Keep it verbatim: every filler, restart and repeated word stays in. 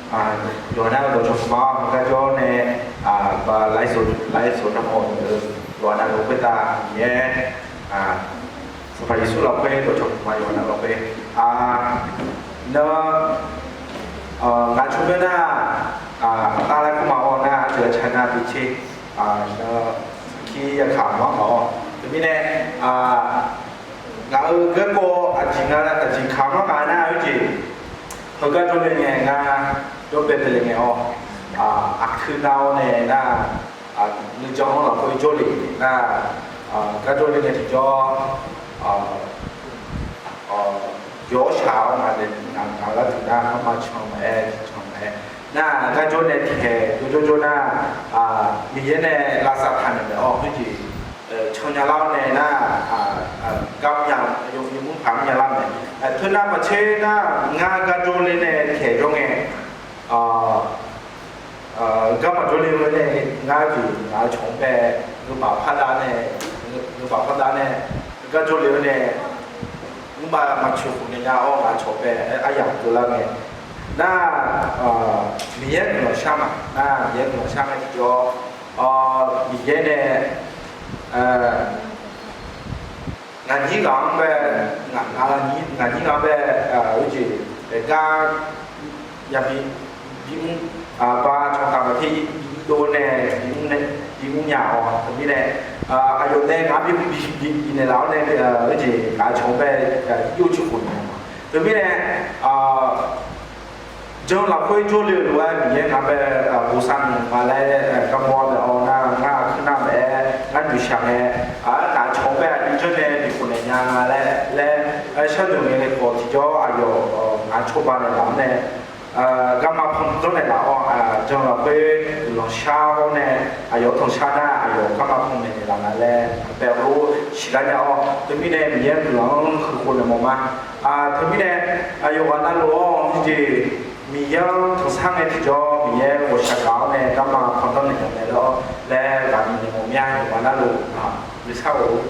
Yawqha navluf dawqcawq khmq ma-awr, heugar jawr nae, ba laiv soq navmawf-eu yawqha navluf khoertav Miqyaer, Sanqpaq Yeqsur lafkhoer dawqcawq khmq ma yawqha navluf khoer. Nar, ngaq tsawrmyanr nar, aqtav laer kur ma-awr nar, aqdui aqca nar bi tser, sarkir yakaq mawr ngaq-awr. Teumirnae, ngaq-euq garkawv aqjeq nga aqjeq kaq mawr ngaq nar, khoerjeq heugar jawrle ngae ngar jawr bae bae le ngae-awr, aqkuir nar-awr nae nar, nuijan-anr lafkhoer jawrle nar, gar jawrle ngae tiqjawr yawshaq-awr ngaq, ngaq gharduq nar, arma can maqaer, can maqaer nar, gar jawr nae tiqkhaeq jawrjawr jawr nar, Miqyaer nae lavsav taq naeq mae-awr, khoerjeq can nya lar-awr nae nar, gar mrnya, yawmur paq mrnya lar mae. Teunar maqtser nar, ngar gar jawrle nae tiqkhaeq jawr ngae, garma jawrle-eu nae, ngar jeq ngaq-eu cawq-anr bae, ngeubaq pardav nae, ngeubaq pardav nae, gar jawrle-eu nae, ngeurma maqcoeq khof naeq nya-awr ngaq-eu cawq bae aryamq keuvlar ngae nar, Miqyaer guiqlanq shar ma nar, Miqyaer guiqlanq shar ngae tiqjawr, Miqyaer nae ngaq nyir ghaq-anr bae, ngaq nyir ghaq-anr bae, khoerjeq gar yabi bimr, ba cawqtaf maqter-ir bidov nae bimr nae bimr nya-awr, teumirnae aqyawf nae ngaq-anr bi bi bifnaeq laf-awr nae, khoerjeq ngaq-eu cawq-anr bae yur coeq khof naeq ma. Teumirnae jan lafkhoer jawrle-eu lof-aer Miqyaer ngaq bae bosav nmr ma laer garmawr naeq-awr nar, ngar aqkuir nar maqaer, ngar noeqshaq ngae, ngaq-eu cawq-anr bae aqyawf janr nae bikhof naeq nya nga laer laer, sharnoeq ngae nae khawf tiqjawr aqyawf ngaq-eu cawba naeq laf-awr nae, garma pandanr naeq laf-awr, jan lafkhoer guiqlanq shar-awr nae, aqyawf-anr tanqshar nar aqyawf garma panmaeq naeq laf nga laer bae-awr siqlar nya-awr, teumirnae Miqyaer guiqlanq-anr huiq khof naeq mawf ma. Teumirnae aqyawf ghaq navluf-awr jeq Miqyaer-anr tanqshar ngae tiqjawr Miqyaer ghawqshaq gaq-awr nae garma pandanr naeq laf mae lawr laer ghaqni naeq mawf mya. Yawqghaq navluf nuisar-awq.